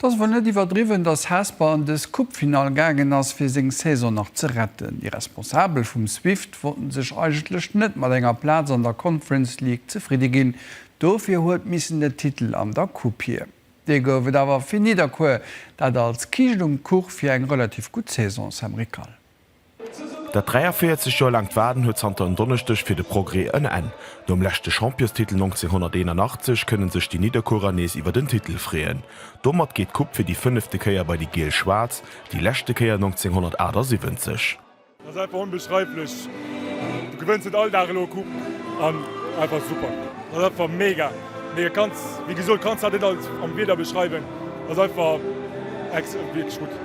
Et ass wuel net iwwerdriwwen, datt Hesper an dës Coupefinall gaangen ass, fir seng Saison nach ze retten. Déi Responsabel vum Swift wollten sech eigentlech net mat enger Plaz an der Conference League zefridde ginn. Dofir huet missen den Titel an der Coupe hier. Dee gouf et awer fir Nidderkuer, dat als Kiischt um Kuch fir eng relativ gutt Saison, Sam Rickal. Dat 43 Joer laangt Waarden huet zanter en Donneschdeg fir de Progrès en Enn. Nom leschte Championstitel 1981 kënne sech déi Nidderkuerer nees iwwer den Titel freeën. Domat geet d'Coupe fir déi fënnefte Kéier bei déi Giel-Schwaarz, déi leschte Kéier 1978. Dat ass einfach onbeschreiflech. Du gewënns net all Dag elo e Coupe an einfach super. Dat ass einfach mega. Mega kanns, wéi gesot, kanns dat net alles am Wieder beschreiwen. Dat ass einfach ex wierklech gutt.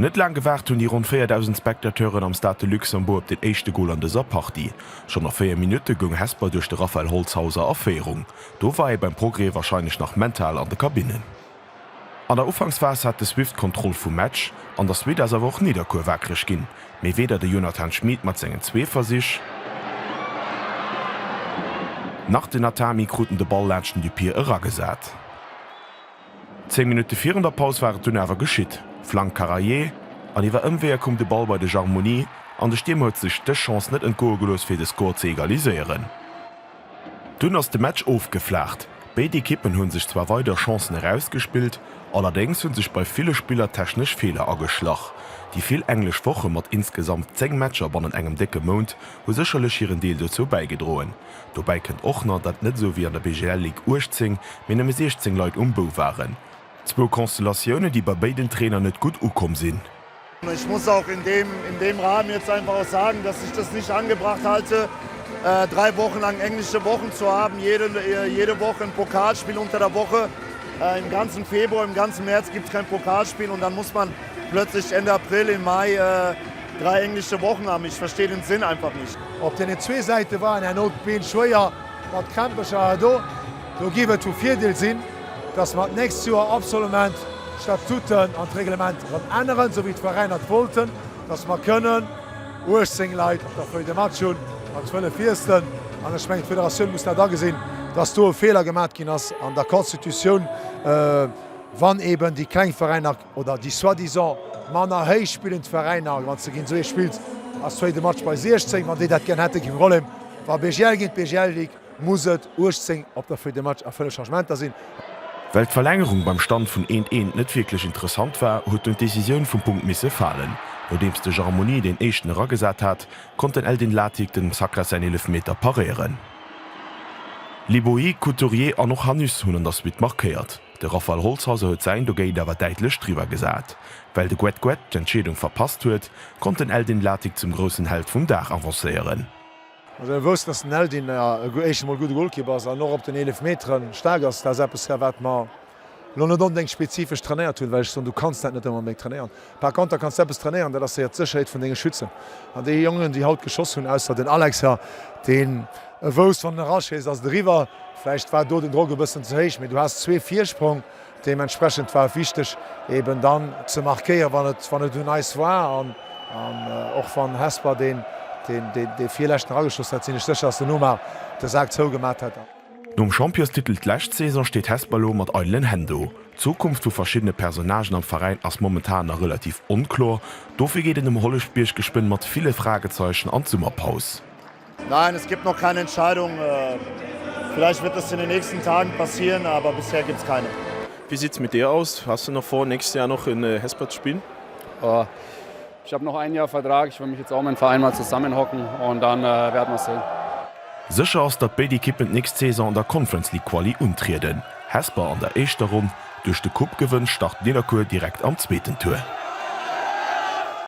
Net laang gewaart hunn déi ronn 4.000 Spectateuren am Stade de Luxembourg op den éischte Gol an dëser Partie. Schonn no 4 Minutte goung Hesper duerch de Raphael Holzhauser a Féierung. Do war ee beim Progrès warscheinlech nach mental an de Kabinnen. An der Ufanksphas hat de Swift d'Kontroll vum Match, an der Suite ass awer och Nidderkuer wakereg ginn, mee weder de Jonathan Schmid mat sengen zwee Versich, nach den Atami kruten de Ball laanscht den Dupire eragesat. 10 Minutte virun der Paus war et dunn awer geschitt, Flank Karaye an iwwer Ëmweeër koum de Ball bei de Jarmouni an de Stiermer huet sech dës Chance net entgoe gelooss fir de Score ze egaliséieren. Dunn ass de Match ofgeflaacht, béid Ekippen hu sech zwar weider Chancen erausgespillt, allerdéngs hu sech bei ville Spiller technesch Feeler ageschlach. Déi vill englesch Woche mat insgesamt 10 Matcher bannent engem décke Mount hu sécherlech hiren Deel dozou bäigedroen. Dobäi kënnt och nach, datt net esou wéi an der BGL Ligue 18, mee nëmme 16 Leit um Bou waren. Zwou Konstellatiounen, déi bei béiden Trainer net gutt ukomm sinn. Ich muss auch in dem, in dem Rahmen jetzt einfach auch sagen, dass ich das nicht angebracht halte, drei Wochen lang englische Wochen zu haben, jede, jede Woche ein Pokalspiel unter der Woche. Im ganzen Februar, im ganzen März gibt es kein Pokalspiel und dann muss man plötzlich Ende April, im Mai Drei englische Wochen am, ich verstehe den Sinn einfach nicht. Op deenen zwee Säite waren herno d'Been schwéier mat Krämpercher do. Do géif et vu Virdeel sinn, dass mer d'nächst Joer absolument d'Statuten an d'Reglement erëm änneren, esou wéi d'Veräiner et wollten, dass mer kënnen 18 Leit op der Feuille de match hunn mat 5 Wiesselen. An ech mengen, d'Federatioun muss dat agesinn, dass do e Feeler gemat ginn ass an der Constitutioun, wann eeben déi kleng Veräiner, oder déi soi-disant manner héich spillend Veräiner, wann s de géint esou ee spills, ass zweete Match bei 16, wann déi dat gär hätten, kee Problem. Wa BGL géint BGL Ligue, muss et 18 op der Feuille de match a 5 Changementer sinn. Well d'Verlängerung beim Stand vun eent eent net wierklech interessant war, huet dunn d'Decisioun vum Punkt misse falen. Nodeems de Jarmoni deen éischten eragesat hat, konnt den Eldin Latic dem Sakras säin Eelefmeter paréieren. Libohi, Couturier an och Hanus hunn an der Suite markéiert. De Raphael Holzhauser huet säin dogéint awer däitlech driwwer gesat. Well de Guet Guet d'Entscheedung verpasst huet, konnt den Eldin Latic zum groussen Held vum Dag avancéieren. Also mir woussten, dass den Eldin éischt emol gudde Golkipp ass an och op den Eelefmeteren staark ass. Dat ass eppes, wat mer elo net onbedéngt spezifesch trainéiert hunn, well ech soen, du kanns dat net onbedéngt trainéieren. Par conter kanns de eppes trainéieren, dat ass séier d'Sécherheet vun denge Schützen. An déi Jongen, déi haut geschoss hunn, ausser den Alex, deen wousst, wann en eraschéisst, ass et eriwwer. Vläicht war do den Drock e bëssen ze héich, mee du has zwee Virsprong. Deementsprechend war et wichteg eben dann ze markéieren, wann et wann et un eis war. An och wann Hesper deen dee virleschten erageschoss hat, sinn ech sécher, dass den Omar de Sak zougemat hätt. Nom Championstitel d'lescht Saison steet Hesper elo mat eidelen Hänn do. D'Zukunft vu verschiddene Personnagen am Veräin ass momentan nach relativ onkloer. Dofir geet et um Holleschbierg geschwënn mat ville Fragezeichen an d'Summerpaus. Nein, es gibt noch keine Entscheidung. Vielleicht wird das in den nächsten Tagen passieren, aber bisher gibt es keine. Wie sieht's mit dir aus? Hast du noch vor, nächstes Jahr noch in Hesper zu spielen? Oh, ich habe noch ein Jahr Vertrag. Ich will mich jetzt auch mit dem Verein mal zusammenhocken und dann äh, werden wir sehen. Sécher ass, datt béid Ekippen d'nächst Saison an der Conference League Quali untrieden. Hesper an der éischter Ronn, duerch de Coupe-Gewënn start Nidderkuer direkt am zweeten Tour.